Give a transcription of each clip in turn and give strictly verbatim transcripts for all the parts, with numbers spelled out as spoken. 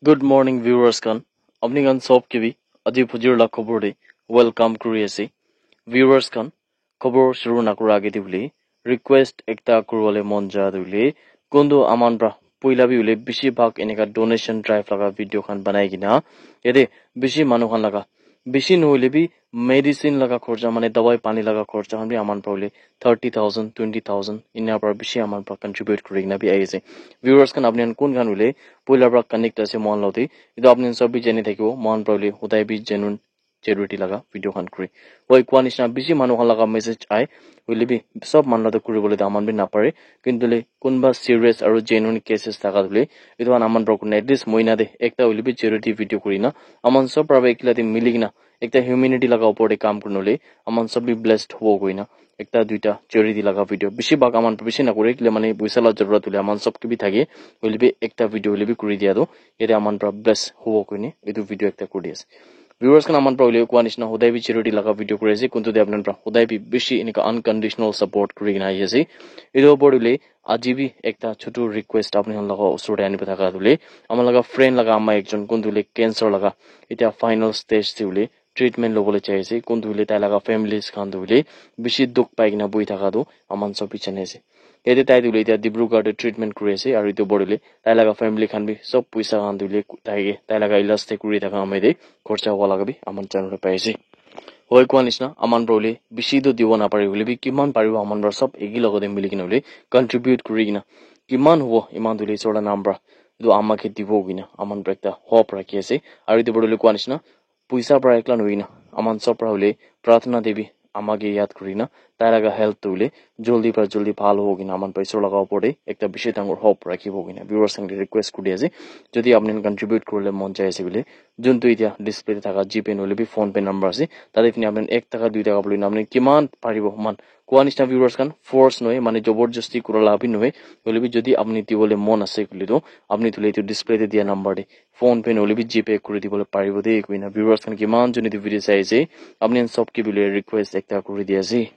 Good morning, viewers khan. Apni khan sob ke bi aji phujir la khobor de welcome kuri ase. Viewers khan, khobor shuru na kura age de bole request ekta kuribole mon ja de bole, kuntu aman pra puila bi hule bishi bhag eneka donation drive laga video khan banai kena yate bishi manu khan laga, bishi nohoile bi medicine laga khorcha, mane dawai pani laga khorcha khan bi aman pra hule thirty thousand, twenty thousand ena pra bishi aman pra contribute kuri kena bi ahi ase. Viewers khan, apni khan kun khan hule puila pra connect ase mohan lode, etu apni khan sob bi jani thakibo, mohan pra hule hodai bi genuine charity laga video khan kuri. Hoi, kua nishina bishi manu khan laga message ai, hoile bi sob manu la toh kuribole toh aman bi napare, kintu le kunba serious aru genuine cases thaka hole etu khan aman pra kurina at least moina de ekta hoile bi charity video kurina aman sob pra ekla de mili kena ekta humanity laga upor de kam kurina hole aman sob bi blessed hobo koina ekta duita charity laga video. Bishi bhag aman bishi nakure, kile mane poisa la jarurat hole aman sob ke bi thake, hoile bi ekta video hoile bi kuri dia toh yate aman pra bless hobo koine etu video ekta kuri di ase. Viewers khan, aman pra hole kua nishina hodai bi charity laga video kuri ase, kuntu de apni khan pra hodai bi bishi enika unconditional support kuri kena ahi ase. Etu opor hole aji bi ekta chotu request apni khan laga osor de anibo thaka hole, aman laga friend laga ama ekjon kuntu hole cancer laga etia final stage de hole treatment lobole chai ase, kuntu hole tai laga families khan tu hole bishi dukh pai kena buhi thaka tu aman sob bi jani ase. Yate tai tu hole etia Dibrugarh te treatment kuri ase, aru etu opor hole tai laga family khan bi sob poisa khan tu hole tai ke tai laga ilaj te kuri thaka amai de khorcha hua laga bi aman jani pai ase. Hoi, kua nishina aman pra hole bishi tu dibo napare, hole bi kiman paribo aman pra sob eki logote mili kena hole contribute kuri kena kiman hobo eman tu hole isor la nam pra etu ama ke dibo koina aman pra ekta hope rakhi ase. Aru etu opor hole kua nishina poisa pra ekla nohoina aman sob pra hole pratna de bi ama ke yad kurina tai laga health tu hole joldi pra joldi bhal hobo koina aman pra isor laga opor de ekta bishi dangor hope rakhibo koina viewers khan ke request kuri ase. Jodi apni khan contribute kuribole mon jai ase koile, juntu etia display te thaka GPay nohoile bi PhonePe number ase, tate phine apni khan ek taka dui taka bole na apni khan kiman paribo eman kua nishina viewers khan, force nohoi mane joborjosti kura la bi nohoi, hoile bi jodi apni dibole mon ase koile toh apni tu hole etu display te dia number de PhonePe nohoile bi GPay kuri dibole paribo de koina viewers khan kiman jone etu video sai ase, apni khan sob ke bi hole request ekta kuri di ase.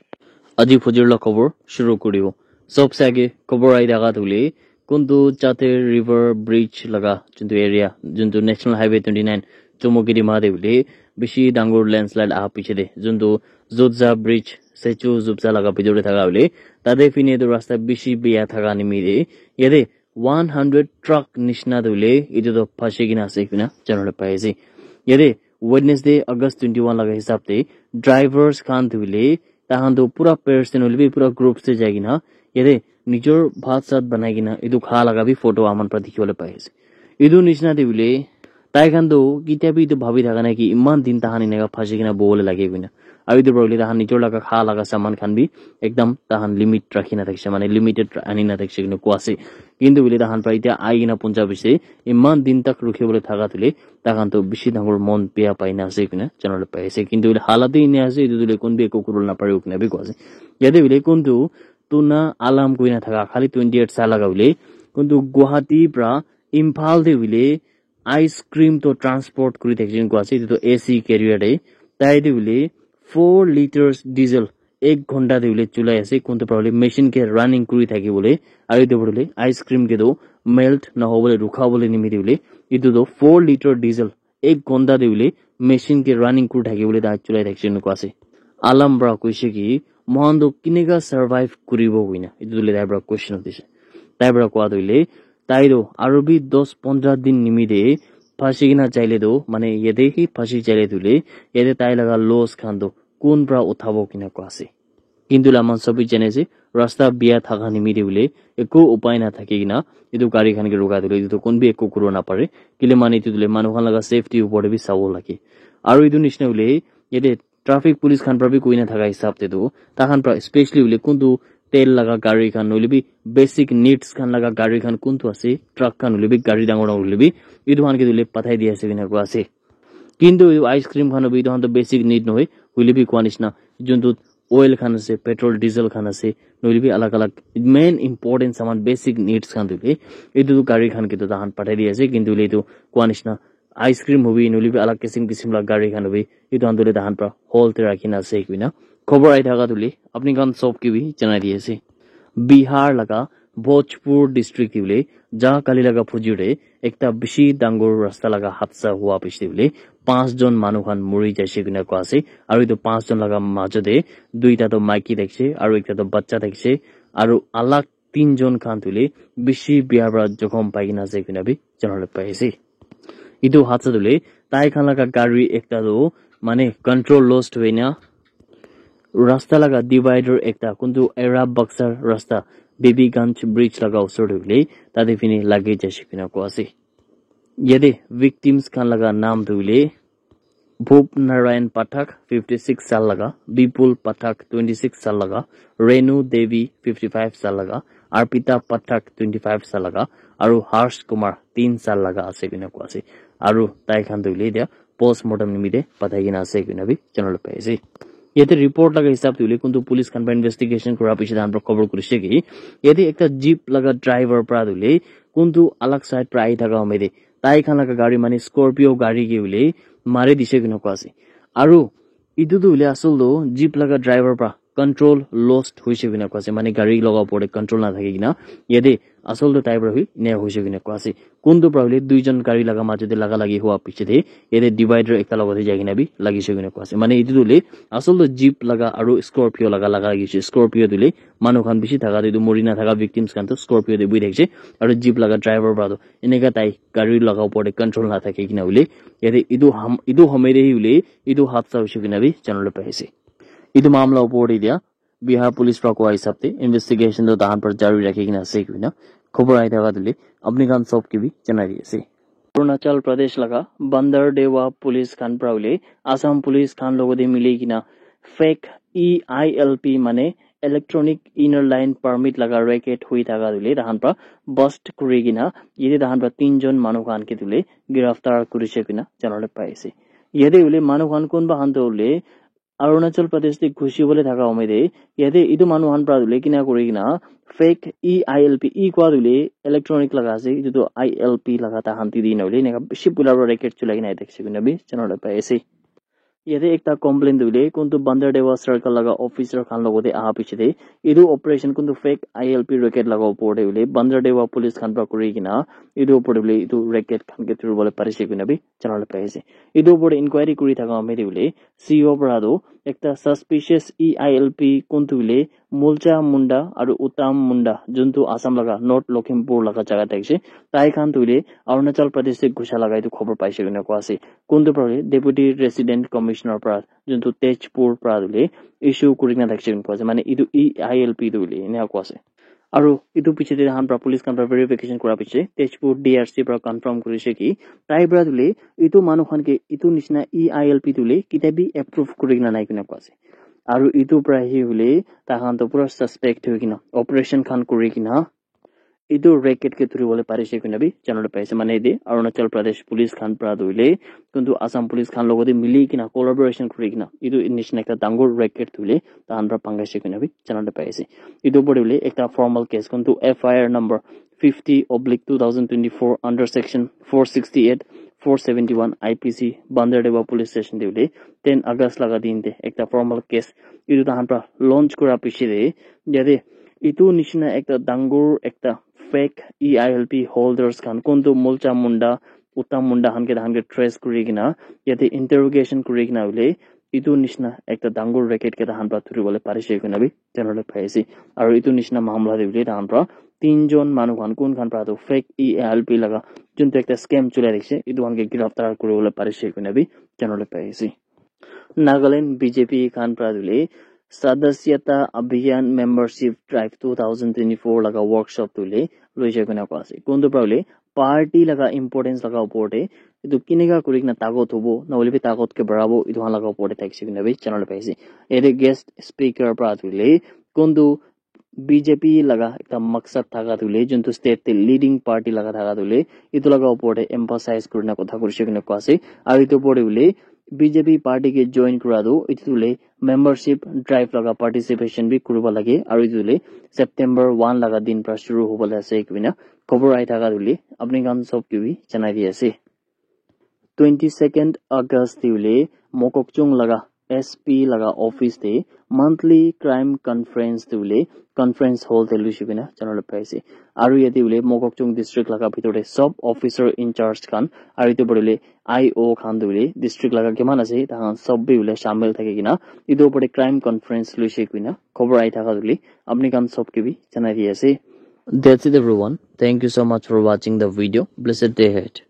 Aji phujir la khobor shuru kuri dibo. Sob se age khobor ahi thaka tu hole kuntu Chate River Bridge laga juntu area, juntu National Highway twenty nine Chumoukedima de hole bishi dangor landslide aha piche de juntu Zutza Bridge, Sechu Zutza laga bidor de thaka hole tate phine tu rasta bishi beya thaka nimite yate one hundred truck nishina tu hole etu tu phashi kena ase koina janibole pai ase. Yate Wednesday, August twenty one laga hisab te drivers khan tu hole tai khan tu pura pairs te nohoile bi pura groups te jai kena yate nijor bhat sat banai kena etu kha laga bi photo aman pra dikhi bole pai ase. Etu nishina te hole tai khan tu ketia bi etu bhabi thaka nai ki eman din tai khan eneka phashi kena bohole lage koina. Aru etu pra hole tai khan nijor laga kha laga saman khan bi ekdam tai khan limit rakhi na thakishe, mane limited ani na thakishe koina kua ase. Kintu hole tai khan pra etia ahi kena punja bise eman din tak rukhi bole thaka tu hole tai khan tu bishi dangor mon beya pai na ase koina janibole pai ase. Kintu hole halat tu ene ase, etu tu hole kun bi eku kuribole napare koina bi kua ase. Yate hole kuntu Tuna Alam koina thaka khali twenty eight sa laga hole kuntu Guwahati pra Imphal te hole ice cream to transport kuri thakishe koina kua ase. Etu tu AC carrier de tai de hole four liters diesel ek ghonta de hole chulai ase, kuntu pra hole machine ke running kuri thaki bole, aru etu pra hole ice cream ke tu melt nahobole rukha bole nimite hole etu tu four liter diesel ek ghonta de hole machine ke running kuri thaki bole tai chulai thakishe koina kua ase. Alam pra koishe ki mohan tu kineka survive kuribo koina etu tu hole tai pra question udishe. Tai pra kua tu hole tai tu aru bi dos pondra din nimite phashi kena jaile tu mane yate hi phashi jaile tu hole yate tai laga loss khan tu kun pra uthabo koina kua ase. Kintu la aman sob bi jane ase rasta beya thaka nimite hole eku upai na thaki kena etu gari khan ke ruka tu hole etu tu kun bi eku kuribo napare. Kile mane etu tu hole manu khan laga safety upor te bi sabo lage. Aru etu nishina hole yate traffic police khan pra bi koina thaka hisab te tu tai khan pra specially hole kuntu tel laga gari khan nohoile bi basic needs khan laga gari khan kuntu ase, truck khan hoile bi gari dangor dangor hoile bi etu khan ke tu hole pathai di ase koina kua ase. Kintu etu ice cream khan bi etu khan tu basic need nohoi, hoile bi kua nishina juntu oil khan ase, petrol, diesel khan ase, nohoile bi alag alag main important saman basic needs khan tu bi etu gari khan ke tu tai khan pathai di ase. Kintu hole etu kua nishina ice cream hobi nohoile bi alag kisim kisim la gari khan hobi etu khan tu hole tai khan pra hold te rakhi na ase koina khobor ahi thaka tu hole apni khan sob ke bi janai di ase. Bihar laga Bhojpur district te hoile ja kali laga phujur te ekta bishi dangor rasta laga hadsa hua piche te hoile panch jon manu khan muri jaise koina koa ase, aru etu panch jon laga majo te duita toh maiki thakise aru ekta toh bacha thakise, aru alag tin jon khan tu hoile bishi bia para jokhom pai kena ase koina bi janabole pai ase. Etu hadsa tu hoile tai khan laga gari ekta tu mane control lost hoina rasta laga divider ekta kuntu era Buxar rasta Babyganj bridge laga usor te hoile tate fini lagi jaise koina koa ase. Yate victims khan laga naam tu hoile Bhup Narayan Pathak fifty six sal laga, Bipul Pathak twenty six sal laga, Renu Devi fifty five sal laga, Arpita Pathak twenty five sal laga, aru Harsh Kumar tin sal laga ase koina koa ase. Aru tai khan tu hoile dia post mortem nimite pathai kena ase koina bi janabole pai ase. Yate report laga hisab te hoile kuntu police khan para investigation kura piche tahan para khobor kurise ki yate ekta jeep laga driver para tu hoile kuntu alag side para ahi thaka home te tai khan laga gari mane Scorpio gari ke hoile mari dise koina koa ase. Aru etu tu hoile asol tu jeep laga driver para control lost hoise koina koa ase, mane gari laga upor te control na thaki kena yate asol tu tai para bi ena hoise koina koa ase. Kuntu para hoile duijon gari laga majo te laga lagi hua piche te yate divider ekta logot te jai kena bi lagise koina koa ase. Mane etu tu hoile asol tu jeep laga aru Scorpio laga laga lagise. Scorpio tu hoile manu khan bishi thaka te etu muri na thaka victims khan tu Scorpio te bui thakise aru jeep laga driver para tu eneka tai gari laga upor te control na thaki kena hoile yate etu ham etu home te hi hoile etu hadsa hoise koina bi janabole pai ase. Etu mamla upor te dia Bihar police para koa hisab te investigation tu tahan para jari rakhi kena ase koina khobor ahi thaka tu hoile apni khan sob ke bi janai di ase. Arunachal Pradesh laga Bandardewa police khan para hoile Assam police khan logot te mili kena fake E I L P mane electronic inner line permit laga racket hui thaka tu hoile tahan para bust kuri kena yate tahan para tin jon manu khan ke tu hoile giraftar kurise koina janabole pai ase. Yate hoile manu khan kunba khan tu hoile Arunachal Pradesh te ghusi bole thaka home te yate etu manu khan para tu hoile kina kuri kena fake E I L P, e koa tu hoile electronic laga ase, etu tu I L P laga tahan di di na hoile eneka bishi pula para racket chulai kena thakise koina bi janabole pai ase. Yate ekta complaint tu hoile kuntu Bandardewa circle laga officer khan logot te aha piche te etu operation kuntu fake I L P racket laga upor te hoile Bandardewa police khan para kuri kena etu upor te hoile etu racket khan ke thuribole parise koina bi janabole pai ase. Etu upor te inquiry kuri thaka home te hoile C O para tu ekta suspicious E I L P kuntu hoile Mulcha Munda aru Uttam Munda, juntu Assam laga North Lakhimpur laga jaga te ase, tai khan tu hoile Arunachal Pradesh te ghusa laga etu khobor paise koina koa ase. Kuntu para hoile Deputy Resident Commissioner para juntu Tezpur para tu hoile issue kuri kena thakise koina koa ase. Mane etu E I L P tu hoile eneka koa ase. Aru etu piche te tahan para police khan para verification kura piche Tezpur D R C para confirm kurise ki tai para tu hoile etu manu khan ke etu nishina E I L P tu hoile kitia bi approve kuri kena nai koina koa ase. Aru etu para hi hoile tahan tu pura suspect hoi kena operation khan kuri kena etu racket ke thuribole parise koina bi janabole pai ase. Mane yate Arunachal Pradesh police khan para tu hoile kuntu Assam police khan logot te mili kena collaboration kuri kena etu nishina ekta dangor racket tu hoile tahan para bhangaise koina bi janabole pai ase. Etu upor te hoile ekta formal case kuntu F I R number fifty oblique two thousand twenty-four under section four sixty-eight, four seventy-one I P C Bandardewa police station te hoile ten August laga din te ekta formal case etu tahan para launch kura piche te yate etu nishina ekta dangor ekta fake E I L P holders khan kuntu Mulcha Munda, Uttam Munda khan ke tahan ke trace kuri kena yate interrogation kuri kena hoile etu nishina ekta dangor racket ke tahan para thuribole parise koina bi janabole pai ase. Aru etu nishina mamla te hoile tahan para tin jon manu khan kun khan para tu fake E I L P laga juntu ekta scam chulai thakise etu khan ke giraftar kuribole parise koina bi janabole pai ase. Nagaland B J P khan para tu hoile Sadasyata Abhiyan Membership Drive two thousand twenty-four laga workshop tu hoile loi jai koina koa ase. Kuntu para hoile party laga importance laga upor te etu kineka kuri kena tagot hobo na hoile bi tagot ke barabo etu khan laga upor te thakise koina bi janabole pai ase. Yate guest speaker para tu hoile kuntu B J P laga ekta maksad thaka tu hoile juntu state te leading party laga thaka tu hoile etu laga upor te emphasize kuri kena kotha kurise koina koa ase. Aru etu upor te hoile B J P party ke join kura tu etu tu hoile membership drive laga participation bi kuribo lage aru etu hoile September one laga din para shuru hobole ase koina khobor ahi thaka tu hoile apni khan sob ke bi janai di ase. Twenty second August te hoile Mokokchung laga S P laga office te monthly crime conference te hoile conference hall te luishe koina janabole pai ase. Aru yate hoile Mokokchung district laga bitor te sub officer in charge khan aru etu opor te hoile I O khan tu hoile district laga kiman ase, taikhan sob bi hoile shamil thaki kena etu opor te crime conference luishe koina khobor ahi thaka tu hoile apni khan sob ke bi janai di ase. That's it, everyone. Thank you so much for watching the video. Blessed day ahead.